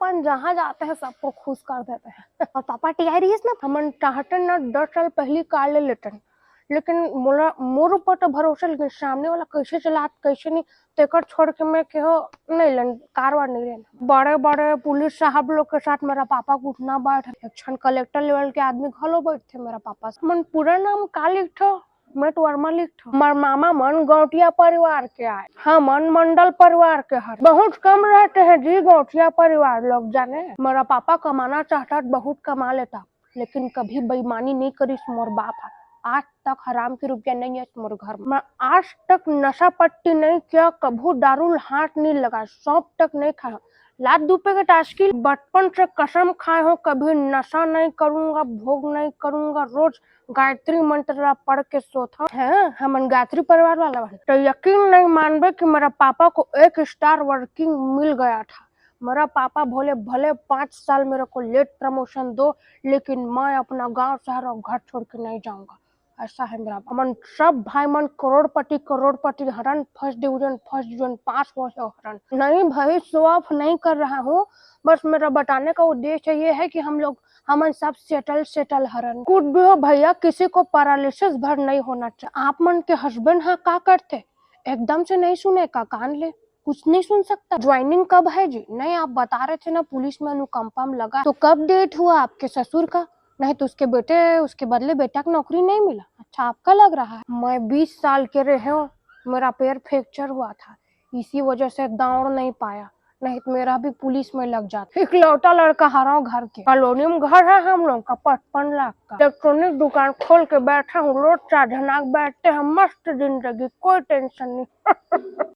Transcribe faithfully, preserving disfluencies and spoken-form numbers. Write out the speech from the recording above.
पचपन जहाँ जाते हैं सबको खुश कर देते हैं। और पापा टीआई रहिस ना, हमन चाहते ना दस साल पहली कार ले लेते हैं, लेकिन मोला मोर ऊपर तो भरोसा, लेकिन सामने वाला कैसे चलात कैसे नहीं, तेकर छोड़ के मैं केहो नहीं लेन, कार वार नहीं लेना। बड़े बड़े पुलिस साहब लोग के साथ मेरा पापा को उठना बैठ, एक क्षण कलेक्टर लेवल के आदमी घलो बैठते मेरा पापा से। मन पूरा नाम का लिखथो? मैं तो वर्मा लिखथो। हमार मामा मन गौटिया परिवार के आए, हमन मंडल परिवार के हर। बहुत कम रहते हैं जी गौटिया परिवार लोग जाने। मेरा पापा कमाना चाहता तो बहुत कमा लेता, लेकिन कभी बेईमानी नहीं करिस मोर बाप ह। आज तक हराम के रुपया नहीं है मोर घर में। मैं आज तक नशा पट्टी नहीं किया, कभू दारू ल हाथ नहीं लगा, सौंफ तक नहीं खाया। लात दू पैकेट आजकल बचपन से कसम खाए हो, कभी नशा नहीं करूंगा, भोग नहीं करूंगा, रोज गायत्री मंत्र ला पढ़ के सोता है। हमन गायत्री परिवार वाला बन तो यकीन नहीं मानबे कि मेरा पापा को एक स्टार वर्किंग मिल गया था। मेरा पापा बोले, भले पाँच साल मेरे को लेट प्रमोशन दो, लेकिन मैं अपना गांव, शहर और घर छोड़ के नहीं जाऊंगा। ऐसा है मेरा। हमन सब भाई मन करोड़पति, करोड़पति हरन, first division, first division pass हो हरन। नहीं भाई, शो ऑफ नहीं कर रहा हूँ, बस मेरा बताने का उद्देश्य ये है कि हम लोग, हमन सब सेटल सेटल हरन। कुछ भी हो भैया, किसी को पैरालिसिस भर नहीं होना चाहिए। आप मन के हस्बैंड हा का करते, एकदम से नहीं सुने का कान ले, कुछ नहीं सुन सकता। ज्वाइनिंग कब है जी? नहीं, आप बता रहे थे ना पुलिस में अनुकंपा में लगा, तो कब डेट हुआ आपके ससुर का? नहीं तो उसके बेटे, उसके बदले बेटा को नौकरी नहीं मिला। अच्छा, आपका लग रहा है। मैं बीस साल के रहे हूँ, मेरा पैर फ्रैक्चर हुआ था, इसी वजह से दौड़ नहीं पाया, नहीं तो मेरा भी पुलिस में लग जाता। इकलौता लड़का हराओ घर के, कॉलोनी में घर है हम लोग का पचपन लाख का, इलेक्ट्रॉनिक दुकान खोल के बैठा हूँ, रोज चार जनाक बैठते हैं, मस्त जिंदगी, कोई टेंशन नहीं।